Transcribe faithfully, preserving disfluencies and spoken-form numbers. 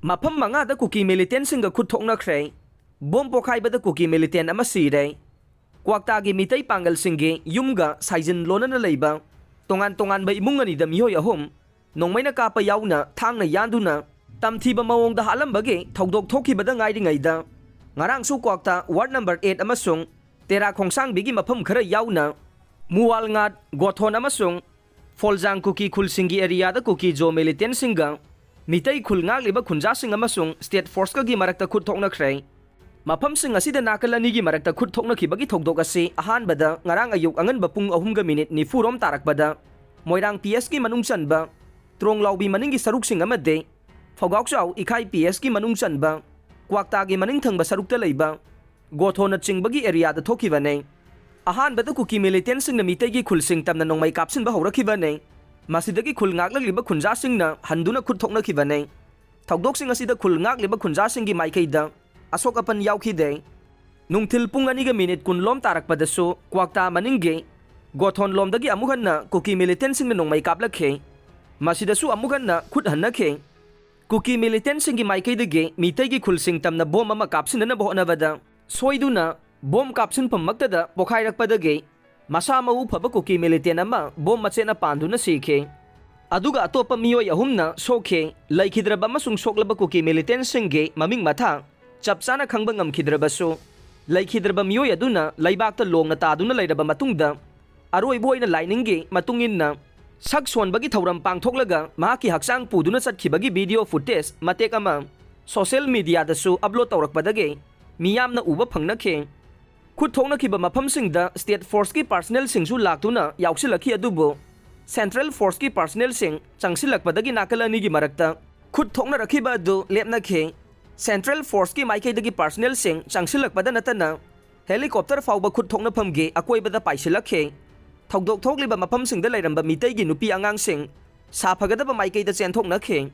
ꯃꯐꯝ ꯃꯉꯥꯗ ꯀꯨꯀꯤ ꯃꯤꯂꯤꯇꯦꯟꯁꯤꯡꯒ ꯈꯨꯠ ꯊꯣꯛꯅꯈ꯭ꯔꯦ꯫ ꯕꯣꯝ ꯄꯣꯈꯥꯏꯕꯗ ꯀꯨꯀꯤ ꯃꯤꯂꯤꯇꯦꯟ ꯑꯃ ꯁꯤꯔꯦ꯫ ꯀ꯭ꯋꯥꯛꯇꯥꯒꯤ ꯃꯤꯇꯩ ꯄꯥꯡꯒꯜꯁꯤꯡꯒꯤ ꯌꯨꯝꯒ ꯁꯥꯏꯖꯤꯟ ꯂꯣꯟꯅꯅ ꯂꯩꯕ ꯇꯣꯉꯥꯟ ꯇꯣꯉꯥꯟꯕ ꯏꯃꯨꯡ ꯑꯅꯤꯗ ꯃꯤꯑꯣꯏ ꯑꯍꯨꯝ ꯅꯣꯡꯃꯩꯅ ꯀꯥꯞꯄ ꯌꯥꯎꯅ ꯊꯥꯡꯅ ꯌꯥꯟꯗꯨꯅ ꯇꯝꯊꯤꯕ ꯃꯑꯣꯡꯗ ꯍꯥꯠꯂꯝꯕꯒꯤ ꯊꯧꯗꯣꯛ ꯊꯣꯛꯈꯤꯕꯗ ꯉꯥꯏꯔꯤꯉꯩꯗ, ꯉꯔꯥꯡꯁꯨ ꯀ꯭ꯋꯥꯛꯇꯥ ꯋꯥꯔꯗ ꯅꯝꯕꯔ ꯑꯦꯠ ꯑꯃꯁꯨꯡ ꯇꯦꯔꯥ ꯈꯣꯡꯁꯥꯡꯕꯤꯒꯤ ꯃꯐꯝ ꯈꯔ ꯌꯥꯎꯅ ꯃꯨꯋꯥꯜꯉꯥꯠ, ꯒꯣꯊꯣꯟ ꯑꯃꯁꯨꯡ ꯐꯣꯜꯖꯥꯡ ꯀꯨꯀꯤ ꯈꯨꯜꯁꯤꯡꯒꯤ ꯑꯦꯔꯤꯌꯥꯗ ꯀꯨꯀꯤ ꯖꯣ ꯃꯤꯂꯤꯇꯦꯟꯁꯤꯡꯒ ꯃꯤꯇꯩ ꯈꯨꯜ ꯉꯥꯛꯂꯤꯕ ꯈꯨꯟꯖꯥꯁꯤꯡ ꯑꯃꯁꯨꯡ ꯁ꯭ꯇꯦꯠ ꯐꯣꯔꯁꯀꯒꯤ ꯃꯔꯛꯇ ꯈꯨꯠ ꯊꯣꯛꯅꯈ꯭ꯔꯦ꯫ ꯃꯐꯝꯁꯤꯡ ꯑꯁꯤꯗ ꯅꯥꯀꯜ ꯑꯅꯤꯒꯤ ꯃꯔꯛꯇ ꯈꯨꯠ ꯊꯣꯛꯅꯈꯤꯕꯒꯤ ꯊꯧꯗꯣꯛ ꯑꯁꯤ ꯑꯍꯥꯟꯕꯗ ꯉꯔꯥꯡ ꯑꯌꯨꯛ ꯑꯉꯟꯕ ꯄꯨꯡ ꯑꯍꯨꯝꯒ ꯃꯤꯅꯤꯠ ꯅꯤꯐꯨ ꯔꯣꯝ ꯇꯥꯔꯛꯄꯗ ꯃꯣꯏꯔꯥꯡ ꯄꯤ ꯑꯦꯁꯀꯤ ꯃꯅꯨꯡ ꯆꯟꯕ ꯇ꯭ꯔꯣꯡꯂꯥꯎꯕꯤ ꯃꯅꯤꯡꯒꯤ ꯁꯔꯨꯛꯁꯤꯡ ꯑꯃꯗꯤ ꯐꯧꯒꯥꯎꯆꯥꯎ ꯏꯈꯥꯏ ꯄꯤ ꯑꯦꯁꯀꯤ ꯃꯅꯨꯡ ꯆꯟꯕ ꯀ꯭ꯋꯥꯛꯇꯥꯒꯤ ꯃꯅꯤꯡ ꯊꯪꯕ ꯁꯔꯨꯛꯇ ꯂꯩꯕ ꯒꯣꯊꯣꯟꯅꯆꯤꯡꯕꯒꯤ ꯑꯦꯔꯤꯌꯥꯗ ꯊꯣꯛꯈꯤꯕꯅꯤ꯫ ꯑꯍꯥꯟꯕꯗ ꯀꯨꯀꯤ ꯃꯤꯂꯤꯇꯦꯟꯁꯤꯡꯅ ꯃꯤꯇꯩꯒꯤ ꯈꯨꯜꯁꯤꯡ ꯇꯝꯅ ꯅꯣꯡꯃꯩ ꯀꯥꯞꯁꯤꯟꯕ ꯍꯧꯔꯛꯈꯤꯕꯅꯤ꯫ ꯃꯁꯤꯗꯒꯤ ꯈꯨꯜ ꯉꯥꯛꯂꯛꯂꯤꯕ ꯈꯨꯟꯖꯥꯁꯤꯡꯅ ꯍꯟꯗꯨꯅ ꯈꯨꯠ ꯊꯣꯛꯅꯈꯤꯕꯅꯤ꯫ ꯊꯧꯗꯣꯛꯁꯤꯡ ꯑꯁꯤꯗ ꯈꯨꯜ ꯉꯥꯛꯂꯤꯕ ꯈꯨꯟꯖꯥꯁꯤꯡꯒꯤ ꯃꯥꯏꯀꯩꯗ ꯑꯁꯣꯛ ꯑꯄꯟ ꯌꯥꯎꯈꯤꯗꯦ꯫ ꯅꯨꯡꯊꯤꯜ ꯄꯨꯡ ꯑꯅꯤꯒ ꯃꯤꯅꯤꯠ ꯀꯨꯟ ꯂꯣꯝ ꯇꯥꯔꯛꯄꯗꯁꯨ ꯀ꯭ꯋꯥꯛꯇꯥ ꯃꯅꯤꯡꯒꯤ ꯒꯣꯊꯣꯟ ꯂꯣꯝꯗꯒꯤ ꯑꯃꯨꯛ ꯍꯟꯅ ꯀꯨꯀꯤ ꯃꯤꯂꯤꯇꯦꯟꯁꯤꯡꯅ ꯅꯣꯡꯃꯩ ꯀꯥꯞꯂꯛꯈꯤ꯫ ꯃꯁꯤꯗꯁꯨ ꯑꯃꯨꯛ ꯍꯟꯅ ꯈꯨꯠ ꯍꯟꯅꯈꯤ꯫ ꯀꯨꯀꯤ ꯃꯤꯂꯤꯇꯦꯟꯁꯤꯡꯒꯤ ꯃꯥꯏꯀꯩꯗꯒꯤ ꯃꯤꯇꯩꯒꯤ ꯈꯨꯜꯁꯤꯡ ꯇꯝꯅ ꯕꯣꯝ ꯑꯃ ꯀꯥꯞꯁꯤꯟꯅꯅꯕ ꯍꯣꯠꯅꯕꯗ ꯁꯣꯏꯗꯨꯅ ꯕꯣꯝ ꯀꯥꯞꯁꯤꯟꯐꯝꯃꯛꯇꯗ ꯄꯣꯈꯥꯏꯔꯛꯄꯗꯒꯤ ꯃꯁꯥ ꯃꯎ ꯐꯕ ꯀꯨꯀꯤ ꯃꯤꯂꯤꯇꯦꯟ ꯑꯃ ꯕꯣꯝ ꯃꯆꯦꯠꯅ ꯄꯥꯟꯗꯨꯅ ꯁꯤꯈꯤ꯫ ꯑꯗꯨꯒ ꯑꯇꯣꯞꯄ ꯃꯤꯑꯣꯏ ꯑꯍꯨꯝꯅ ꯁꯣꯛꯈꯤ꯫ ꯂꯩꯈꯤꯗ꯭ꯔꯕ ꯑꯃꯁꯨꯡ ꯁꯣꯛꯂꯕ ꯀꯨꯀꯤ ꯃꯤꯂꯤꯇꯦꯟꯁꯤꯡꯒꯤ ꯃꯃꯤꯡ ꯃꯊꯥ ꯆꯞ ꯆꯥꯅ ꯈꯪꯕ ꯉꯝꯈꯤꯗ꯭ꯔꯕꯁꯨ, ꯂꯩꯈꯤꯗ꯭ꯔꯕ ꯃꯤꯑꯣꯏ ꯑꯗꯨꯅ ꯂꯩꯕꯥꯛꯇ ꯂꯣꯡꯅ ꯇꯥꯗꯨꯅ ꯂꯩꯔꯕ ꯃꯇꯨꯡꯗ, ꯑꯔꯣꯏꯕ ꯑꯣꯏꯅ ꯂꯥꯏꯅꯤꯡꯒꯤ ꯃꯇꯨꯡ ꯏꯟꯅ ꯁꯛ ꯁꯣꯟꯕꯒꯤ ꯊꯧꯔꯝ ꯄꯥꯡꯊꯣꯛꯂꯒ ꯃꯍꯥꯛꯀꯤ ꯍꯛꯆꯥꯡ ꯄꯨꯗꯨꯅ ꯆꯠꯈꯤꯕꯒꯤ ꯚꯤꯗꯤꯑꯣ ꯐꯨꯇꯦꯖ ꯃꯇꯦꯛ ꯑꯃ ꯁꯣꯁꯤꯌꯦꯜ ꯃꯤꯗꯤꯌꯥꯗꯁꯨ ꯑꯞꯂꯣꯗ ꯇꯧꯔꯛꯄꯗꯒꯤ ꯃꯤꯌꯥꯝꯅ ꯎꯕ ꯐꯪꯅꯈꯤ꯫ ꯈꯨꯠ ꯊꯣꯛꯅꯈꯤꯕ ꯃꯐꯝꯁꯤꯡꯗ ꯁ꯭ꯇꯦꯠ ꯐꯣꯔꯁꯀꯤ ꯄꯥꯔꯁꯅꯦꯜꯁꯤꯡꯁꯨ ꯂꯥꯛꯇꯨꯅ ꯌꯥꯎꯁꯤꯜꯂꯛꯈꯤ, ꯑꯗꯨꯕꯨ ꯁꯦꯟꯇ꯭ꯔꯦꯜ ꯐꯣꯔꯁꯀꯤ ꯄꯥꯔꯁꯅꯦꯜꯁꯤꯡ ꯆꯪꯁꯤꯜꯂꯛꯄꯗꯒꯤ ꯅꯥꯀꯜ ꯑꯅꯤꯒꯤ ꯃꯔꯛꯇ ꯈꯨꯠ ꯊꯣꯛꯅꯔꯛꯈꯤꯕ ꯑꯗꯨ ꯂꯦꯞꯅꯈꯤ꯫ ꯁꯦꯟꯇ꯭ꯔꯦꯜ ꯐꯣꯔꯁꯀꯤ ꯃꯥꯏꯀꯩꯗꯒꯤ ꯄꯥꯔꯁꯅꯦꯜꯁꯤꯡ ꯆꯪꯁꯤꯜꯂꯛꯄꯗ ꯅꯠꯇꯅ ꯍꯦꯂꯤꯀꯣꯞꯇꯔ ꯐꯥꯎꯕ ꯈꯨꯠ ꯊꯣꯛꯅꯐꯝꯒꯤ ꯑꯀꯣꯏꯕꯗ ꯄꯥꯏꯁꯤꯜꯂꯛꯈꯤ꯫ ꯊꯧꯗꯣꯛ ꯊꯣꯛꯂꯤꯕ ꯃꯐꯝꯁꯤꯡꯗ ꯂꯩꯔꯝꯕ ꯃꯤꯇꯩꯒꯤ ꯅꯨꯄꯤ ꯑꯉꯥꯡꯁꯤꯡ ꯁꯥꯐꯒꯗꯕ ꯃꯥꯏꯀꯩꯗ ꯆꯦꯟꯊꯣꯛꯅꯈꯤ꯫